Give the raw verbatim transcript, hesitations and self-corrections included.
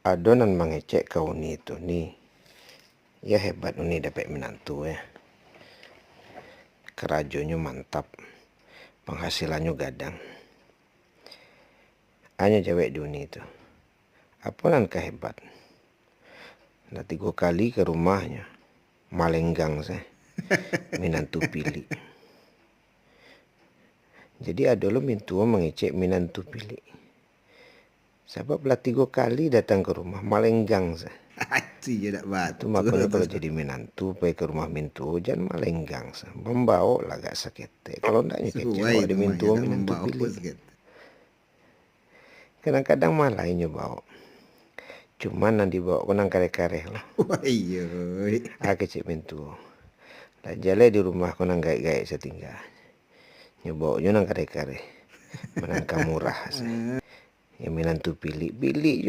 Ado nan mangecek ka Uni tu, "Ni, ya hebat Uni dapek minantu, ya. Karajonyo mantap, panghasilannyo gadang." Anyo jawek di Uni tu, "Apo nan ka hebat? Lah tigo kali ka rumahnyo, malenggang se, minantu pilik." Jadi ado lo mintuo mangecek minantu pilik. Sabab lah tigo kali datang ka rumah, malenggang se. Ati je dak batu. Tu makonyo kalau jadi minantu, pai ka rumah mintuo, jan malenggang se. Mambaok lah agak saketek. Kalau ndak nyo kecek awak di mintuo minantu pilik. Kadang-kadang malah inyo baok. Cuman nan dibaok ko nan kareh-kareh lah. Wah, iyo. Ah, kecek mintuo. Lah jaleh di rumah ko nan gaek-gaek satingga. Nyo baok jo nan kareh-kareh. Manangka murah se. Ya, minantu pilik, pilik jo